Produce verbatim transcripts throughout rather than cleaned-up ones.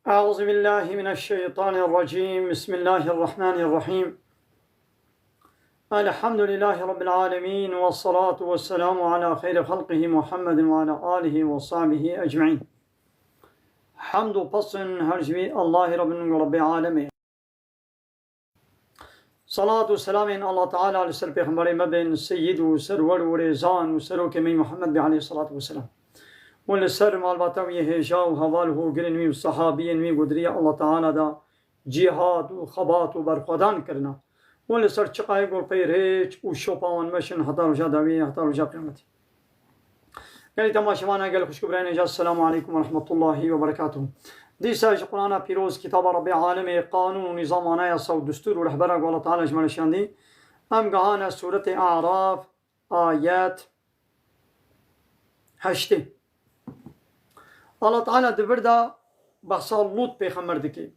أعوذ بالله من الشيطان الرجيم. بسم الله الرحمن الرحيم. الحمد لله رب العالمين، والصلاة والسلام على خير خلقه محمد وعلى آله وصحبه أجمعين. Hemd û pesn her ji wî Allahê Rabbin û Rabbê Alemê. Salat û selamên Allah Teala li ser Pêxemberê me bên, seyyid û serwer û rêzan û serokê me Muhammed bê aleyhissalatu vesselam. Û li ser malbata wî hêja û heval û hogirên wî û sahabiyên wî ku di riya Allah Teala da cîhad û xebat û berxwedan kirina. Û li ser çiqayê ku pey rêç û şopa wan meşin heta roja dawî, heta roja qiyametê. Gelî temaşevana, gelî xwişk û birayên hêja, Esselamu aleykum ve rahmetullahi ve berekatuhu. Dîsa ji Qur'ana Pîroz, kitaba Rabbê Alemê, qanûn û nîzam, anayasa û destûr û rehbera ku Allah Teala ji me re şiyandî, em gihane Sûretê A'raf, ayet heştê. Allah Teala di vir de behsa Lût pêxember dike.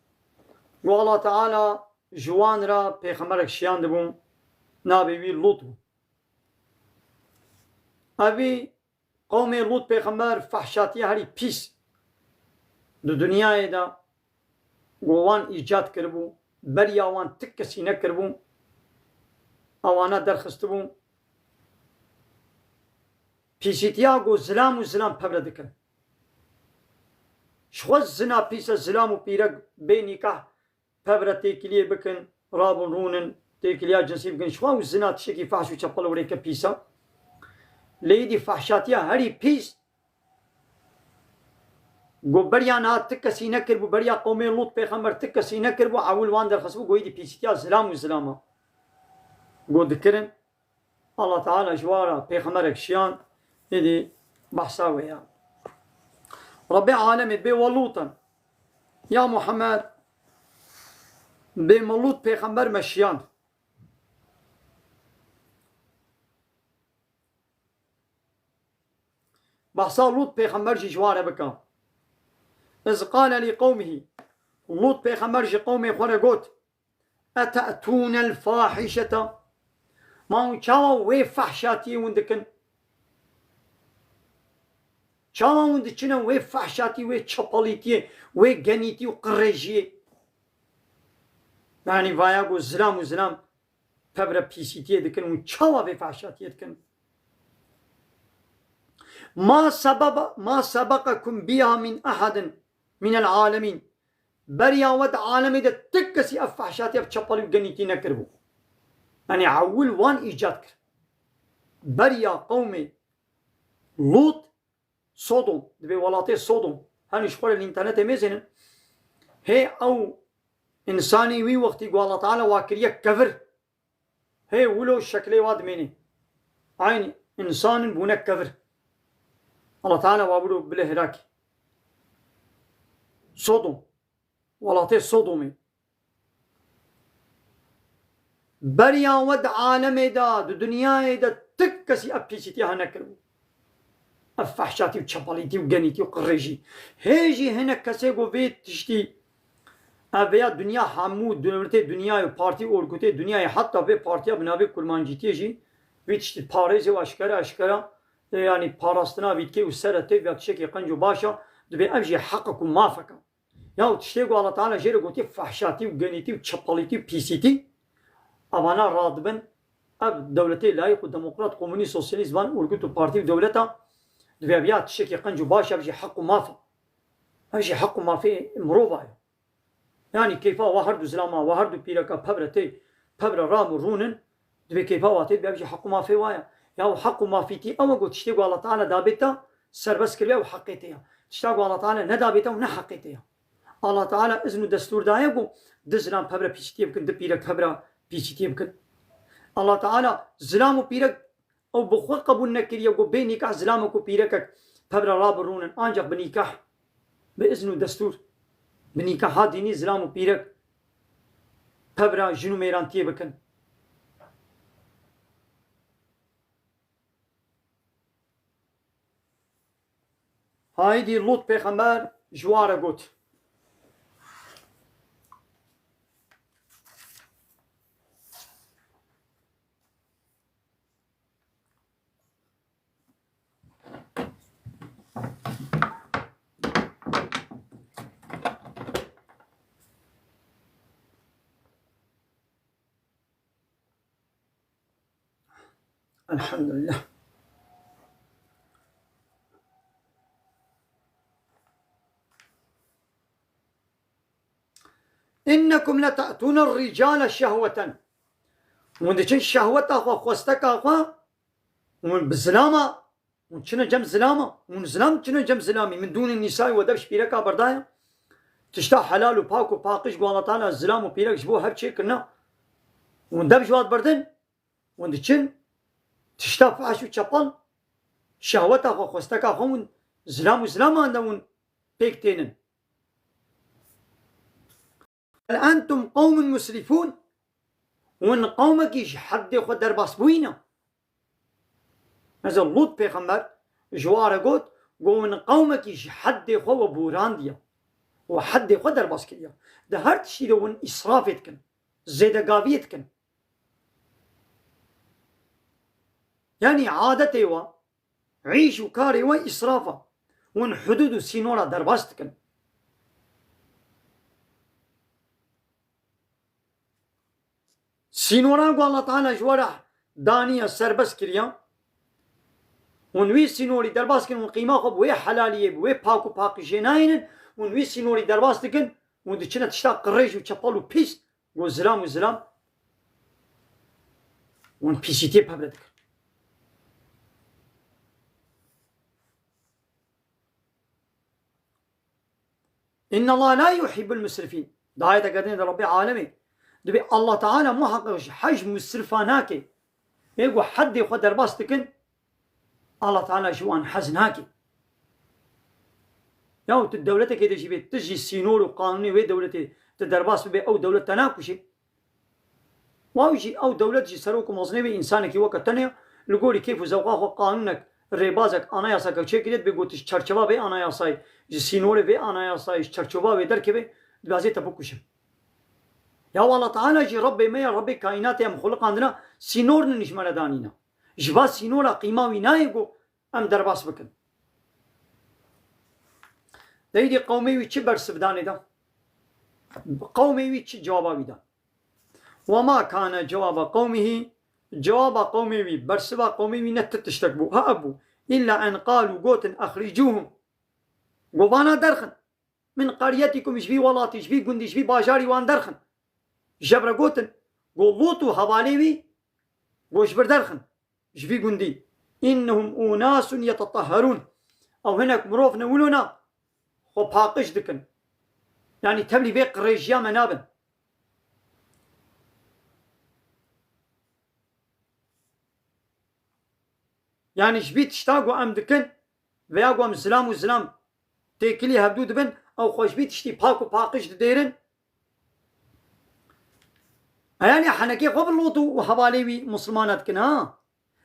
Ku Allah Teala ji wan re pêxemberek şiyandibû, navê wî Lût bû. Evî qewmê Lût pêxember fehşatiya herî pîs di dinyayê de ku wan îcad kiribû, beriya wan ti kesî nekiribû, ewana derxistibû. Pîsîtiya ku zilam û zilam pevre dikin. Ji xwe zina pîs e, zilam û pîrek bê nîkah pevre têkiliyê bikin, rabin rûnin, têkiliya cinsî bikin. Ji xwe ew zina tiştekî fehş û çepel û rêke pîs e. Lê êdî fehşatiya herî pîs, ku beriya niha ti kesî nekiribû, beriya qewmê Lût pêxember ti kesî nekiribû, ewil wan derxistibû, ku êdî pîsîtiya zilam û zilam e. Ku dikirin, Allah Teala ji wan re pêxemberek şiyand, êdî behsa wê ya. Rebbê alemê bê we Lût in. Ya Muhammed, bê me Lût pêxember me şiyand. Behsa Lût pêxember jî ji wan re bike. Iz qale li qewmihî. Lût pêxember ji qewmê xwe re got, Ete'tûnel fahîşete. Ma hûn çawa wê fehşatiyê hûn dikin? Çawa hûn diçine wê fehşatî, wê çepelîtiyê, wê genîtî û qirêjiyê? Yanî vaya ku zilam û zilam pevre pîsîtiyê dikin, hûn çawa vê fehşatiyê dikin? Ma sebeba, ma sebeqekum biha min ehadin minel alemîn. Beriya we di alemê de ti kesî ev fehşatî, ev çepelî û genîtî nekiribû. Yanî ewil wan îcad kir. Beriya qewmê Lût, Sodom, dibê welatê Sodom. Henî ji xwe re li înternetê mêzênin. Hê ew însanî wî wextî ku Allah Teala wa kiriye kevir. Hê wilo şeklê wa dimênê. Eynî însan in, bûne kevir. Allah Teala wa biro bile helakî. Sodom. Welatê Sodomê. Beriya we di alemê de, di dinyayê de ti kesî ev pîsîtiya hene kiribû. Ev fehşatî û çepelîtî û genîtî û qirêjî. Hê jî hinek kesê ku vê tiştî, ev veya dinya hemû dewletê dinyayê û partî û orgutê dinyayê, heta vê partiya bi navê kurmancîtiyê jî vê tiştî parêzê û eşkere eşkera, e, yanî parastina vî dikê û sere tê vêya tiştekî qenc û baş e, dibê ev jî heqek û mafek e. Ya û tiştê ku Allah Teala jê re gotiye fehşatî û genîtî û çepelîtî û pîsîtî, evana radibin, ev dewletê layîq û demokrat, komunîst, sosyalîst, van urgut û partî û dewleta, divê ev ya tiştekî qenc û baş, ev jî heq û maf e. Ev jî heq û mafê mirova ye. Yanî keyfa wa her du zilama, wa her du pîreka pevre tê, pevre ram û rûnin, divê keyfa wa tê, divê ev jî heq û mafê wa ye. Ya û heq û mafîtî ew e ku tiştê ku Allah Teala dabê te, serbest kiriye, ew heqê te ye. Tişta ku Allah Teala nedabê te, ew ne heqê te ye. Allah Teala izn û destûr daye ku du zilam pevre pîsîtiyê bikin, du pîrek pevre pîsîtiyê bikin. Allah Teala zilam û pîrek ew bi xwe qebûl nekiriye ku bê nîkah zilamek û pîrekek pevre rabirûnin, ancaq bi nîkah, bi izn û destûr, bi nîkaha dînî zilam û pîrek pevre jin û mêrantiyê bikin. Haydî Lût pêxember ji wan re got. Elhamdülillah. "İnnekum leta'tûne ricale şehveten." Hûn diçin şehweta xwe, xwesteka xwe, hûn bi zilama, hûn çine cem zilama, hûn zilam çine cem zilamî. Min dûnê nîsayê we dev ji pîreka berdaya. Tişta helal û pak û paqij ku Allah Teala zilam û pîrek ji bo hev çêkirina. Hûn dev ji wat berdin, hûn diçin tişta fahş û çepal, şehweta xwe, xwesteka xwe hûn zilam û zilaman de hûn pêk tênin. "Bel entum qewmun musrifûn." Hûn qewmekî ji heddê xwe derbas bûyî ne. Mesela Lût pêxember ji wa re got, got, "Hûn qewmekî ji heddê xwe we borandiye. We heddê xwe derbas kiriye. Di her tiştî de hûn îsrafê dikin, zêdegaviyê dikin." Yanî adetê we, îş û karê we îsraf e. Hûn hudûd û sînora derbas dikin. Sînoran ku Allah Teala ji we re daniye, serbest kiriye, hûn wî sînorî derbas dikin, hûn qîma xwe bi wê helaliyê, bi wê pak û paqijê nayînin, hûn wî sînorî derbas dikin, hûn diçine tişta qirêj û çepal û pîs, ku zilam û zilam, hûn pîsîtiyê pevre dikin. "İnnallaha la yuhibbul musrifin." Di ayeteke din de Rabbê alemê dibê Allah Teala muheqeq ji hej musrifa nake. Ê ku heddê xwe derbas dikin, Allah Teala ji wan hez nake. Ya tu dewletekê de jî bê, tu jî sînor û qanûnê wê dewletê tu derbas bibe, ew dewlet te nakuşê. Waw jî ew dewlet jî serok û mezinê wê însanekî weke te ne ye. Li gorî kêf û zewqa xwe qanûnek, rêbazek, anayasake çêkiriye, dibê got ji çerçeva vê anayasayê, ji sînorê vê anayasayê, ji çerçeva wê derkeve, dibê ez ê te bikuşim. Ya Allah Teala jî Rebbê me ye, Rebbê kaînatê em xuliqandina, sînor nîn ji me re danîne. Ji va sînora qîma wî nayê ku em derbas bikin. Deydî qewmê wî çi bersivdanê da? Qewmê wî çi cewaba wî da? "Ve ma kane cevaba qewmihî", cevaba qewmê wî, bersiva qewmê wî ne ti tiştek bû. Ha ev bû. "Îlla en qalû", gotin, "Exricûhum." Go vana derxin. "Min qaryetikum", ji vî welatî, ji vî gundî, ji vî bajarî wan derxin. Ji hev re gotin. Go Lût û hevalê wî, go ji vir derxin. Ji vî gundî. "Innehum unasun yetetahharûn." Ew hinek mirov ne wilo na, xwe paqij dikin. Yanî tevlî vê qirêjiya me nabin. Yanî ji vî tişta ku em dikin, veya ku em zilam û zilam têkilî hevdû dibin, ew xwe ji vî tiştî pak û paqij didêrin. E, yanî henekê xwe bi Lût û hevalê wî misilmana dikin, ha?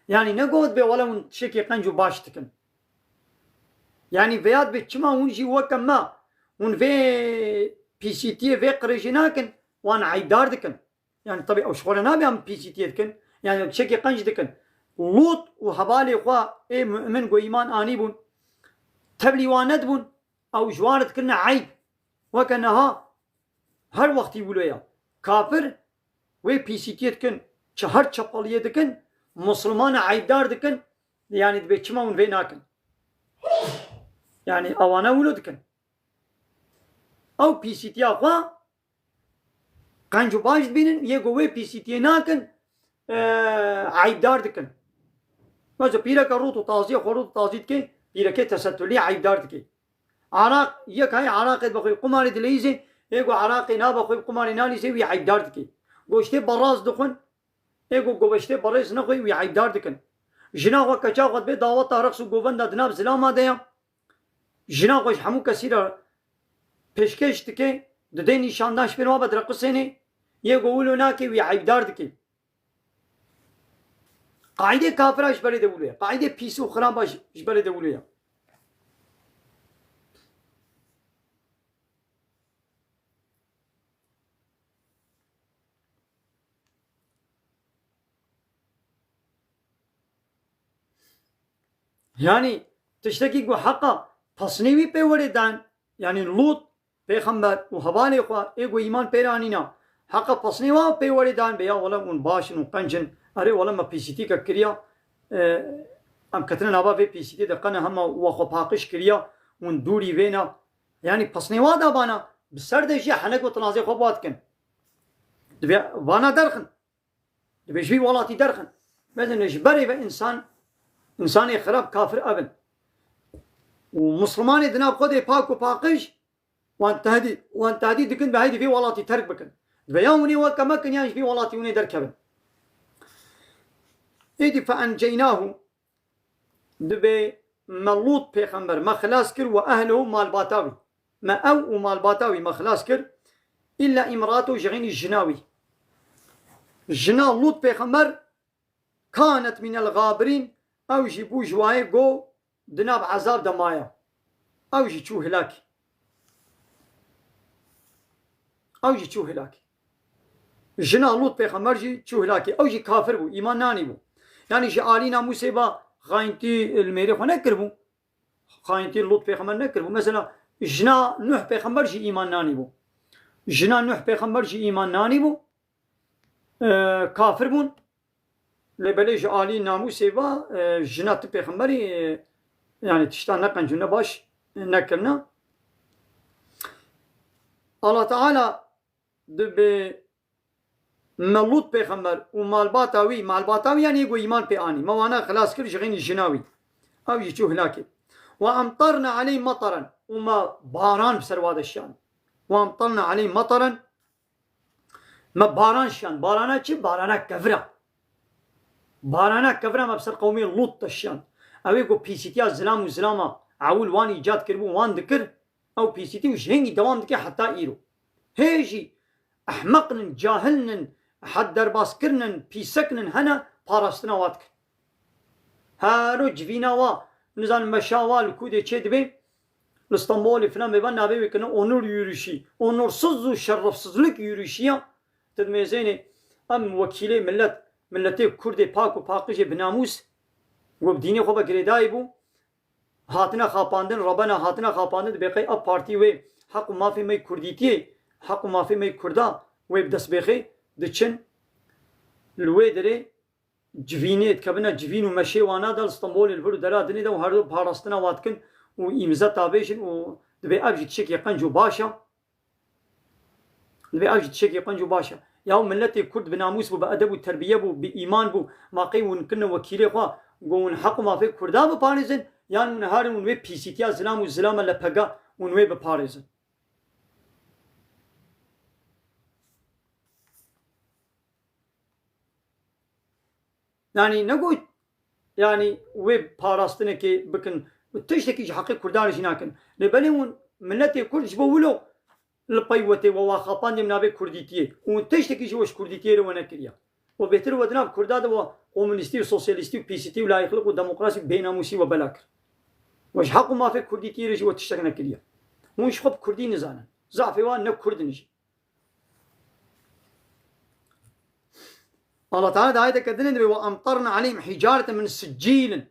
Yanî ne got bê wele hûn tiştekî qenc û baş dikin. Yanî veya dibê çima hûn jî weke me, hûn vê pîsîtiyê, vê qirêjê nakin, wan eyîbdar dikin. Yanî tebî ew ji xwe re nabe em pîsîtiyê dikin. Yanî tiştekî qenc dikin. Lût û hevalê xwe ê mu'min ku îman anîbûn, tevlî wan nedibûn, ew ji wan re dikirine eyb. Weke niha her wextî wilo ye. Kafir wê pîsîtiyê dikin, çi her çepeliyê dikin, misilmana eyîbdar dikin, yanî dibê çima hûn vê nakin? Yanî ewana wilo dikin. Ew pîsîtiya xwe qenc û baş dibînin, yê ku wê pîsîtiyê nakin, e, eyîbdar dikin. Mesela pîreke rût û taziyê xwe rût û tazî dike, pîrekê tesetulî eyîbdar dike. Araq, yek hay araqê dibe xwe qumarê dileyîzê, ê ku araqê nabe xwe qumarê nalîzê, wî eyîbdar dike. Goştê beraz dixwin, ê ku goştê berêz nexwe, wî eyîbdar dikin. Jina xwe, keça xwe dibê daweta reqs û govenda di nav zilama de ya. Jina xwe ji hemû kesî re pêşkêş dike, didê nîşandan ji pênwa ve direqisênê, yê ku wilo nake, wî eyîbdar dike. Qaîdê kafira ji berê de wilo ye. Qaîdê pîs û xiraba ji, ji berê de wilo ye. Yanî tiştekî ku heqa pesnê wî pê werê dan, yanî Lût pêxember û hevalê xwe ê ku îman pê re anîna, heqa pesnê wa pê werê dan, bê ya wele hûn baş in û qenc in, erê wele me pîsîtîkek kiriya, e, em ketine nava vê pîsîtî de qene hema we xwe paqij kiriya, hûn dûrî vêna. Yanî pesnê wa da bana, bi ser de jî henek û tinazê xwe bi wa dikin. Divê vana derxin. Divê ji vî welatî derxin. Mezin ji berê ve însan, însanê xirab kafir ev in. Û Mislimanê di nav xwe de pak û paqij, wan tehdî-, wan tehdît dikin, bi heydî vî welatî terk bikin. Divê ya hûn ê weke me kin, yan ji vî welatî hûn ê derkevin. Êdî fe enceynahu, Divê me Lût pêxember me xilas kir, we ehlehu, malbata wî. Me ew û malbata wî me xilas kir. Îlla îmratehu, jixînî jina wî. Jina Lût pêxember kanet mînel xabirîn, ew jî bû ji wayê go di nav ezab de maye. Ew jî çû hilakî. Ew jî çû hilakî. Jina Lût pêxember jî çû hilakî. Ew jî kafir bû, îman nanîbû. Yanî ji alî namûsê ve xayintî li mêrê xwe nekiribû. Xayintî Lût pêxember nekiribû. Mesela jina Nuh pêxember jî îman nanîbû. Jina Nuh pêxember jî îman nanîbû. E, kafir bûn. Lê belê ji alî namûsê ve, e, jina ti pêxemberî, e, yanî tişta neqenc û ne baş nekirine. Allah Teala divê me Lût pêxember û malbata wî, malbata wî yanî ku îman pê anî. Me wana xilas kir ji xînî jina wî. Ew jî çû hilakê. Ve emtarna aleyhim mataran. Û me baran bi ser wa de şiyan. Ve emtarna aleyhim mataran. Me baran şiyan. Barana çi? Barana kevira. Barana kevira me bi ser qewmê Lût de şiyan. Ew ê ku pîsîtiya zilam û zilama ewil wan îcad kiribû, wan dikir, ew pîsîtî û ji hingî dewam dike heta îro. Hê jî ehmeqnin, cahilnin, hed derbas kirinin, pîseknin hene, parastina wa dikin. Hero civîna wa, nizanim meşa wa li ku dê çê dibê, li Stenbolê filan bêvan navê wê kirine onur yürüyüşü. Onursuz û şerefsizlik yürüyüşü ya. Ti dimêzênê em wekîlê millet, milletê Kurdê pak û paqijê binamûs, ku bi dînê xwe ve girêdayî bû, hatine xapandin, rebena hatine xapandin, dibê qey ev partî wê heq û mafê me yê Kurdîtiyê, heq û mafê me yê Kurda wê bi dest bêxê, diçin li wê derê civînê dikevine civîn û meşê wana de li Stenbolê li vir û dera dinê de û her du parastina wa dikin û îmze tavêjin û dibê ev jî tiştekî qenc û baş e. Divê ev jî tiştekî qenc û baş e. Ya miletê Kurd bi namûs bû, bi edeb û terbiye bû, bi îman bû. Ma qey hûn kirine wekîlê xwe, ku hûn heq û mafê Kurda biparêzin, yan hûn harin hûn wê pîsîtiya zilam û zilama lepega hûn wê biparêzin. Yanî ne got, yanî wê parastinekê bikin. Tiştekî ji heqê Kurdan jî nakin. Lê belê hûn miletê Kurd ji bo wilo li pey wetê we wa xapandê min navê Kurdîtiyê. Û tiştekî ji we ji Kurdîtiyê re we nekiriye. We bêtir we di nav Kurda de we komunîstî û sosyalîstî û pîsîtî û layîqlik û demokrasî û bênamûsî we bela kir. We ji heq û mafê Kurdîtiyê re jî we tiştek nekiriye. Hûn ji xwe bi Kurdî nizanin. Zafê wan ne Kurd in jî. Allah Teala di ayeteke dinê dibê, "Ve emtarna aleyhim hicareten min siccîlin."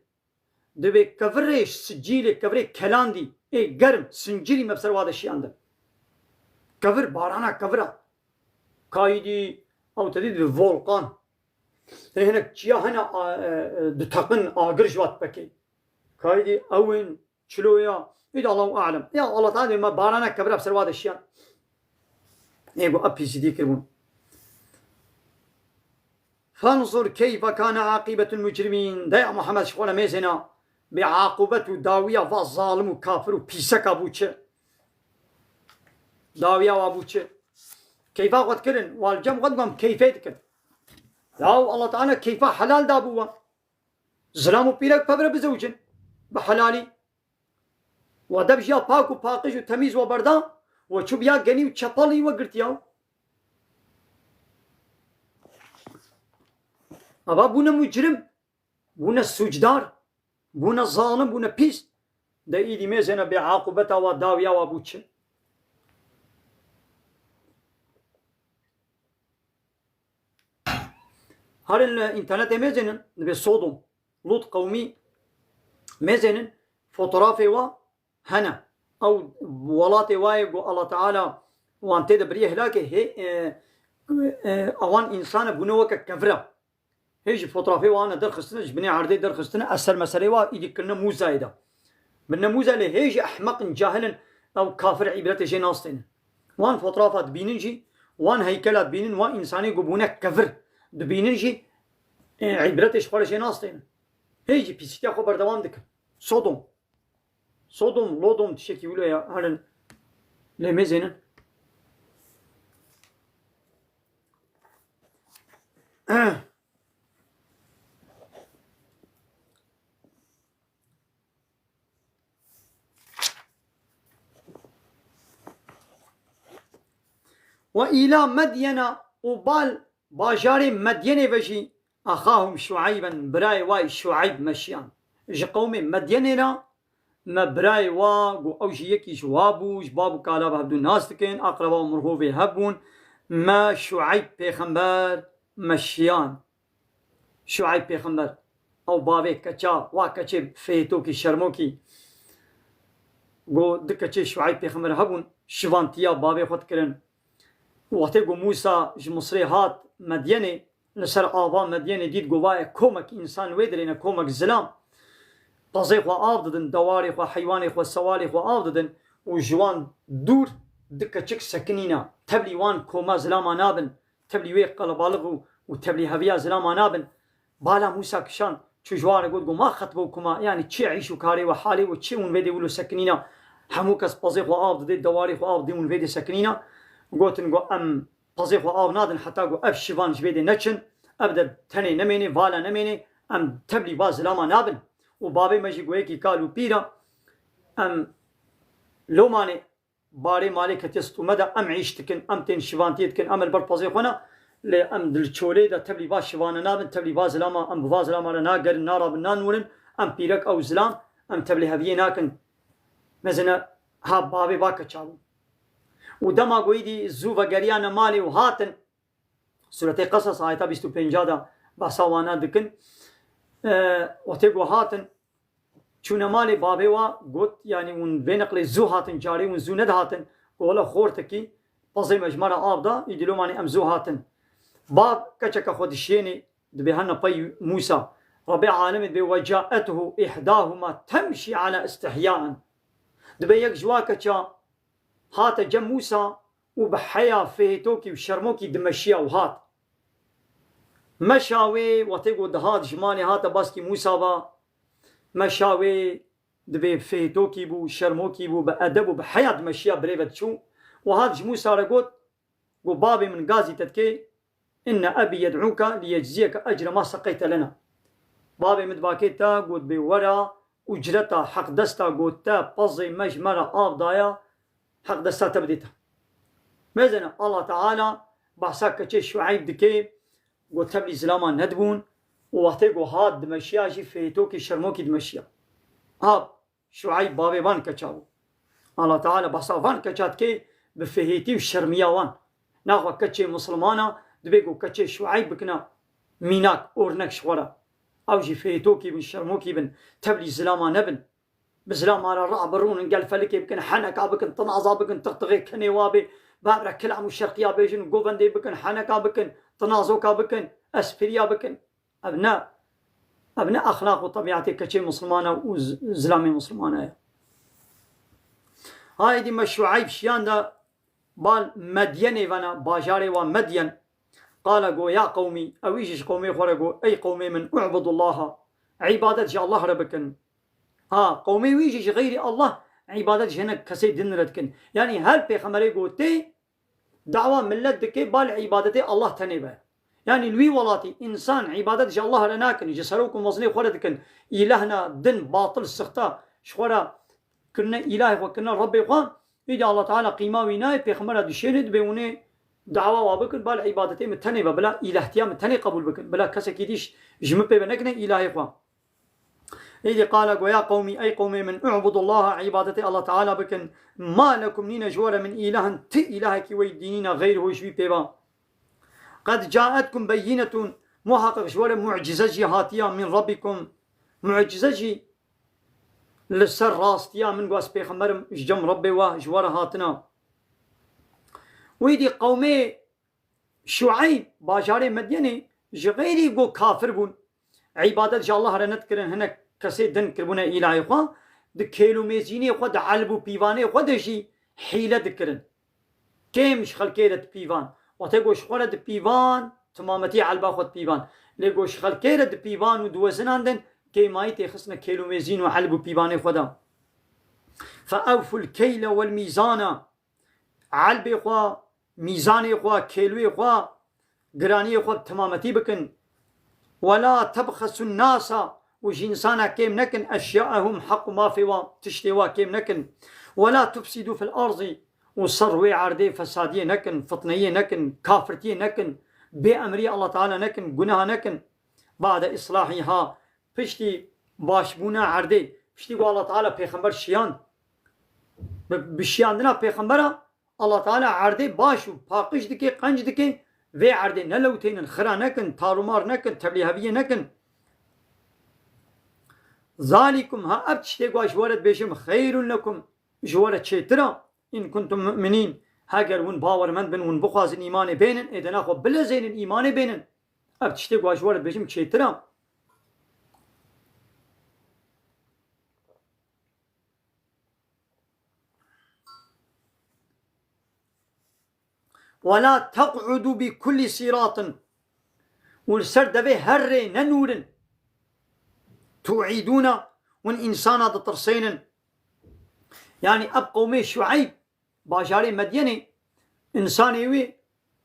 Dibê kevirê sicîlê, kevirê kelandî, ê germ, sincirî me bi ser wa de şiyandin. Kevir, barana kevira. Kayîdî, ew te dî dibê volkan. Ê hinek çiya hene, a, e, e, diteqin, agir ji wa dipekê. Kayîdî ew ên, çilo ya. Îd Allahu alem. Ya Allah Teala dê me barana kevira bi ser wa de şiyan. Ê got, ev pîsîtî kiribûn. Fenzur keyfe kane aqibetul mucrimîn. De ya Muhammed, ji xwe re mêzêna bê aqubet û dawiya va zalim û kafir û pîseka bû çi? Dawiya wa bû çi? Keyfa xwe dikirin, wa li cem xwe digon keyfê dikin. Ya Allah Teala keyfa helal dabû wan. Zilam û pîrek pevre bizewicin. Bi helalî. Wa dev jiya pak û paqij û temîz wa berda, wa çû biya genî û çepalî we girtiya. Ava bûne mucrim, bûne sûcdar, bûne zalim, bûne pîs. De îdî mêzêne bê aqûbeta wa dawiya wa bû çi? Herin li înternetê mêzênin, dibê Sodom, Lut qewmî mêzênin, fotografê wa hene. Ew welatê wa ye ku Allah Teala wan tê de biriye hilakê, hê, e, e, ewan însan e bûne weke kevira. Hê jî fotrafê wan derxistine, ji binê erdê derxistine, eser meserê wa îdî kirine mûzayê de. Birine mûze lê hê jî ehmeq in, cahil in, ew kafir îbretê jê nastênin. Wan fotrafa dibînin jî, wan heykela dibînin, wan însanê ku bûne kevir dibînin jî, e, îbretê ji xwe re jê nastênin. Hê jî pîsîtiya xwe berdewam dikin. Sodom. Sodom, Lodom tiştekî wilo ya, herin lê mêzênin. Ve îla Medyena, û bal bajarê Medyenê ve jî, axahum Şueyben, birayê wa Şueyb meşiyan. Ji qewmê Medyenê re me birayê wa, got, ew jî yekî ji wa bû, ji bab û kala ve hevdû nas dikin, aqreba û mirhovê hebûn, me Şueyb pêxember meşiyan. Şueyb pêxember, ew bavê keça, wa keçê fêtokî, şermokî, got, du keçê Şueyb pêxember hebûn, şivantiya bavê xwe dikirin. Wextê ku Mûsa ji Misrê hat Medyenê, li ser ava Medyenê dît ku va ye komek însan wê dirêne, komek zilam. Pezê xwe av didin, dewarê xwe, heywanê xwe, sewalê xwe av didin û ji wan dûr du keçik sekinîna. Tevlî wan koma zilama nabin, tevlî wê qelebalix û, û tevlî heviya zilama nabin. Bala Mûsa kişand, çû ji wan re got, got, "Ma xetbe û kuma, yanî çi îş û karê we, halê we çi hûn vê dê wilo sekinîna? Hemû kes pezê xwe av didê, dewarê xwe av didê, hûn vê dê sekinîna?" Gotin, got, "Em pezê xwe av nadin heta ku ev şivan ji vê dê neçin, ev der tenê nemênê, vala nemênê, em tevlî va zilama nabin." Û bavê me jî got, "Yekî kal û pîr e, em lomanê barê malê ketiye stûme de, em îş dikin, em tên şivantiyê dikin, em li ber pezê xwe ne, lê em di li çolê de tevlî va şivane nabin, tevlî va zilama, em bi va zilama re nagerin, narabin, nanûrin, em pîrek ew zilam, em tevlî heviyê nakin." Mezine ha bavê va keça bû. Û dema ku êdî zû vegeriyane malê û hatin, Sûretê Qesas ayeta bîst û pênca de behsa wana dikin. E, wextê ku hatin, çûne malê bavê wa, got, yanî hûn vê neqlê zû hatin, carê hûn zû nedihatin, ku wele xortekî pezê me ji me re av da, îdî lomanê em zû hatin. Bav keçeke xwe dişiyênê, dibê hene pey Mûsa. Rebê alemê dibê, "Ve caethu ihdahuma temşî ala istihyaen." Dibê yek ji wa keça hate cem Mûsa û bi heya fêtokî û şermokî dimeşiya û hat. Meşa wê, wextê ku dihat ji malê hate baskî Mûsa va, meşa wê dibê fêtokî bû, şermokî bû, bi edeb û bi heya dimeşiya birêve diçû û hat ji Mûsa re got, got, "Babê min gazî te dikê, inne ebî yed'ûke liyecziyeke ecre ma seqeyte lena." Babê min dibakê te, got, dibê wera ucreta, heqdesta, got, te pezê me ji me re av daya, heqdesta te bidê te. Mêzene, Allah Teala behsa keçê Şueyb dikê, got, tevlî zilama nedibûn û wextê got hat dimeşiya jî fêtokî şermokî dimeşiya. Ha, Şueyb bavê van keça bû. Allah Teala behsa van keça dikê bi fihêtî û şermiya wan. Naxwe keçê misilmana dibê ku keçê Şueyb bikine mînak, ornek ji xwe re. Ew jî fihêtokî bin, şermokî bin, tevlî zilama nebin. Bi zilama re rabirûnin, gel felikê bikin, heneka bikin, tinaza bikin, tixtixê kenê wa bê, babre kilam û şerqiya bêjin, govendê bikin, heneka bikin, tinazoka bikin, espriya bikin. Ev ne, ev ne exlaq û tebîetê keçê misilmana û z-, zilamê misilmana ye. Haydi me Şueyb şiyan de bal Medyenê vena, bajarê wa Medyen. Qala go, ya qewmî, ew î jî ji qewmê xwe re go, ey qewmê min, u'budullaha, îbadet ji Allah re bikin. Ha, qewmê wî jî ji xeyrî Allah îbadet ji hinek kesê din re dikin. Yanî her pêxemberê gotê, dawa millet dike bal îbadetê Allah tenê be. Yanî li wî welatî însan îbadet ji Allah re nakin, ji serok û mezinê xwe re dikin, îlehna din, batil, sixta, ji xwe re kirine îlahê xwe, kirine Rebbê xwe, îdî Allah Teala qîma wî nayê, pêxembera dişênê dibê hûnê dawa wa bikin, bal îbadetê min tenê be, bila îlehtiya min tenê qebûl bikin, bila kesekî dî ji min pê ve nekine îlahê xwe. Îdî qala, goya qewmî, ey qewmê min, u'budullaha, îbadetê Allah Teala bikin. Ma lekum, nîne ji we re, min îlahin, ti îlahekî wey dînîna, xeyr ho ji wî pê ve. Qed caetkum beyinetun, muhaqiq ji we re mucize jî hatiya, min rabbikum, mucize jî li ser rastiya min, go ez pêxemberim, ji cem Rebbê we, ji we re hatina. Wî dî qewmê Şueyb, bajarê Medyenê, ji xeyrî ku kafir bûn, îbadet ji Allah re nedikirin, hinek kesê din kiribûne îlahê xwe, di kêl û mêzînê xwe, di elb û pîvanê xwe de jî hîle dikirin. Kêm ji xelkê re dipîvan. Wextê ku ji xwe re dipîvan, timametî elba xwe dipîvan. Lê ku ji xelkê re dipîvan û diwezinandin, kêmayî têxistine kêl û mêzîn û elb û pîvanê xwe de. Fe ewful keyle wel mîzana. Elbê xwe, mîzanê xwe, kêlûyê xwe, giraniyê xwe bi timametî bikin. Wela tebxesun nasa, û ji însana kêm nekin, eşyaehum, heq û mafê wa, tiştê wa kêm nekin. Wela tufsidû fil arzî, û ser rûyê erdê fesadiyê nekin, fitneyê nekin, kafirtiyê nekin, bê emriyê Allah Teala nekin, guneha nekin. Ba'de islahiha, piştî başbûna erdê, piştî ku Allah Teala pêxember şiyand, bi, bi şiyandina pêxembera, Allah Teala erdê baş û paqij dike, qenc dike, vê erdê nelewtênin, xira nekin, tarûmar nekin, tevlîheviyê nekin. Zalikum, ha ev tiştê ku ji we re dibêjim, xeyrun lekum, ji we re çêtir e, in kuntum mu'minîn, heger hûn bawermend bin, hûn bixwazin îmanê bênin, ê dena xwe bilezênin, îmanê bênin. Ev tiştê ku ji we re dibêjim çêtir e. Wela teq'udu bi kulli siratin. Û li ser devê her rê nenûrin. Tu'idûna, hûn însana ditirsênin. Yanî ev qewmê Şueyb, bajarê Medyenê, însanê wî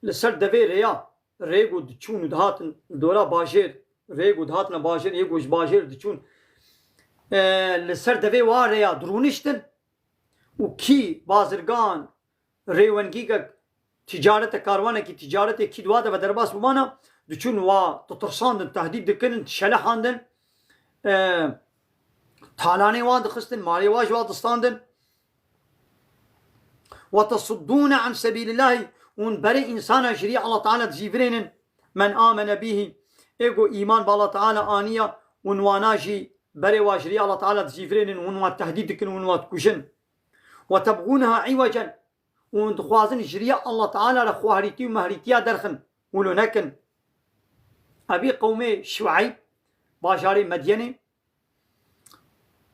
li ser devê rêya, rê ku diçûn û dihatin li dora bajêr, rê ku dihatine bajêr, yê ku ji bajêr diçûn, e, li ser devê wa rêya dirûniştin û kî bazirgan, rêwengîkek, ticaretek, karwanekî ticaretê kî di wa de ve derbas bûbana, diçûn wa ditirsandin, tehdîd dikirin, dişelehandin, e, talanê wan dixistin, malê wa ji wa distandin. Ve tesuddûne an sebîlillahî, hûn berê însana ji rî Allah Teala dizîvirênin, men amene bîhî, ê ku îman bi Allah Teala aniya, hûn wana jî berê wa ji rî Allah Teala dizîvirênin, hûn wan tehdîd dikin, hûn wan dikujin. Ve tebxûneha îwecen, û hûn dixwazin ji rî Allah Teala re xwehrîtî û mehrîtiya derxin, wilo nekin. Evî qewmê Şueyb, bajarê Medyenê,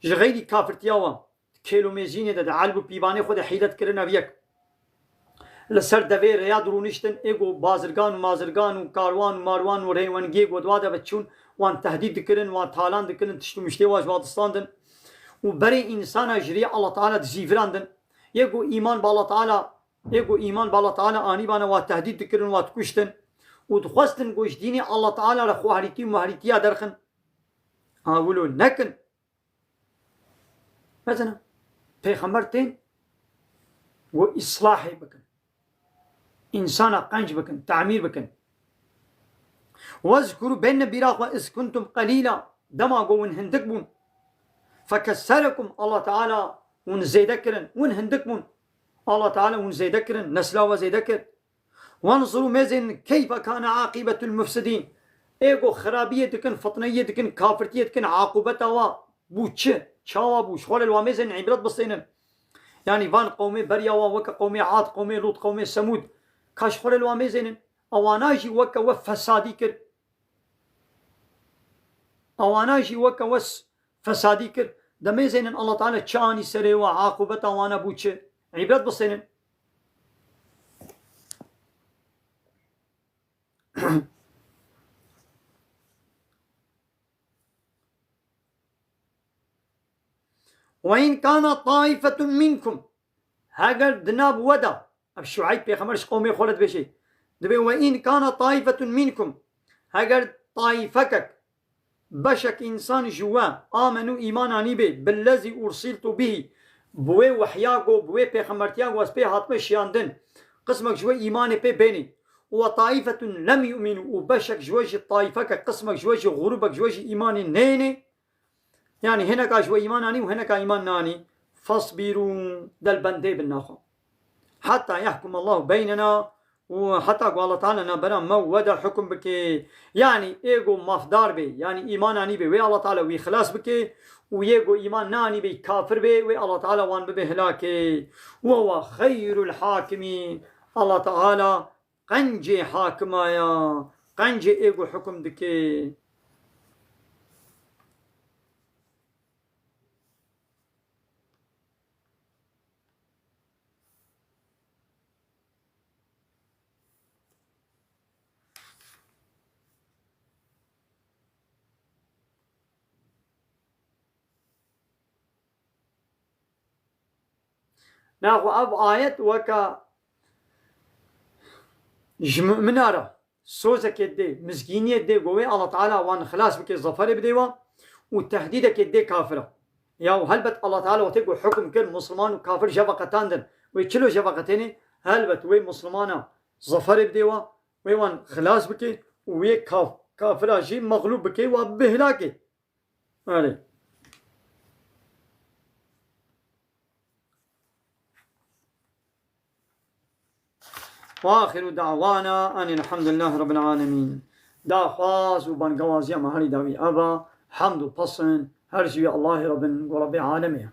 ji xeyrî kafirtiya wan, di kêl û mêzînê de, di elb û pîvanê xwe de hîle dikirin, ev yek. Li ser devê rêya dirûniştin, ê ku bazirgan û mazirgan û karwan û marwan û rêwengiyê ku di wa de ve çûn, wan tehdîd dikirin, wan talan dikirin, tişt û miştê wa ji wa distandin. Û berê însana ji rî Allah Teala dizîvirandin. Yê ku îman bi Allah Teala, yê ku îman bi Allah Teala anîbane, wa tehdîd dikirin, wa dikuştin. Û dixwestin ku ji dînê Allah Teala re xwehrîtî û mehrîtiya derxin. Ha wilo nekin. Mesela, pêxember tên ku îslahê bikin. Însana qenc bikin, tamîr bikin. Wezkuru, bêne bîra xwe, iz kuntum qelîla, dema ku hûn hindik bûn. Fekesserekum, Allah Teala hûn zêde kirin, hûn hindik bûn. Allah Teala hûn zêde kirin, nesla we zêde kir. Wenzuru, mêzên keyfe kane aqibetul mufsidîn. Ê ku xirabiyê dikin, fitneyê dikin, kafirtiyê dikin, aqûbeta wa bû çi? Çawa bû? Ji xwe re li wa mêzên îbret bistênin. Yanî van qewmê beriya wan weke qewmê Ad, qewmê Lût, qewmê Semûd. Ka ji xwe re li wa mêzênin. Ewana jî weke we fesadî kir. Ewana jî weke we s-, fesadî kir. Demêzênin Allah Teala çi anî serê we, aqûbeta wana bû çi? Îbret bistênin. Ve in kana taifetun minkum. Heger di nav we de, ev Şueyb pêxember ji qewmê xwe re dibêje, dibê, ve in kana taifetun minkum. Heger taifekek, beşek însan ji we, amenu, îman anîbê, billezî ursiltu bihî, bi wê wehya ku, bi wê pêxembertiya ku ez pê hatime şiyandin, qismek ji we îmanê pê bênî, û we taifetun lem yu'minu, û beşek ji we jî, taifekek, qismek ji we jî, grûbek ji we jî îmanê nênê, yanî hineka ji we îman anî û hineka îman nanî, fasbirû, del bendê bin naxwe. Heta yahkum Allahu beynena, û heta ku Allah Teala navbera me û we de hukm bike. Yanî ê ku mafdar be, yanî îman anî be, wê Allah Teala wî xilas bike, û yê ku îman neanî be, kafir be, wê Allah Teala wan bibe hilakê. Û we xeyrul hakimîn. Allah Teala qencê hakima ya, Qencê ê ku hukm dike. Naxwe ev ayet weke ji mumina re sozekê dê, mizgîniyê dê, ku wê Allah Teala wan xilas bike, zaferê bidê wan û tehdîdekê dê kafira. Ya û helbet Allah Teala wextê ku hukm kir, Musliman û kafir jeveqetandin. Wê çilo jeveqetênê? Helbet wê Muslimana zaferê bidê wan, wê wan xilas bike û wê kaf-, kafira jî mexlûb bike, wa bihilake. Erê. وآخر دعوانا أن الحمد لله رب العالمين. Daxwaz û bangewaziya me herî dawî eva, hemd û pesn her ji wî Allahê Rabbin ku Rabbê alemê ye.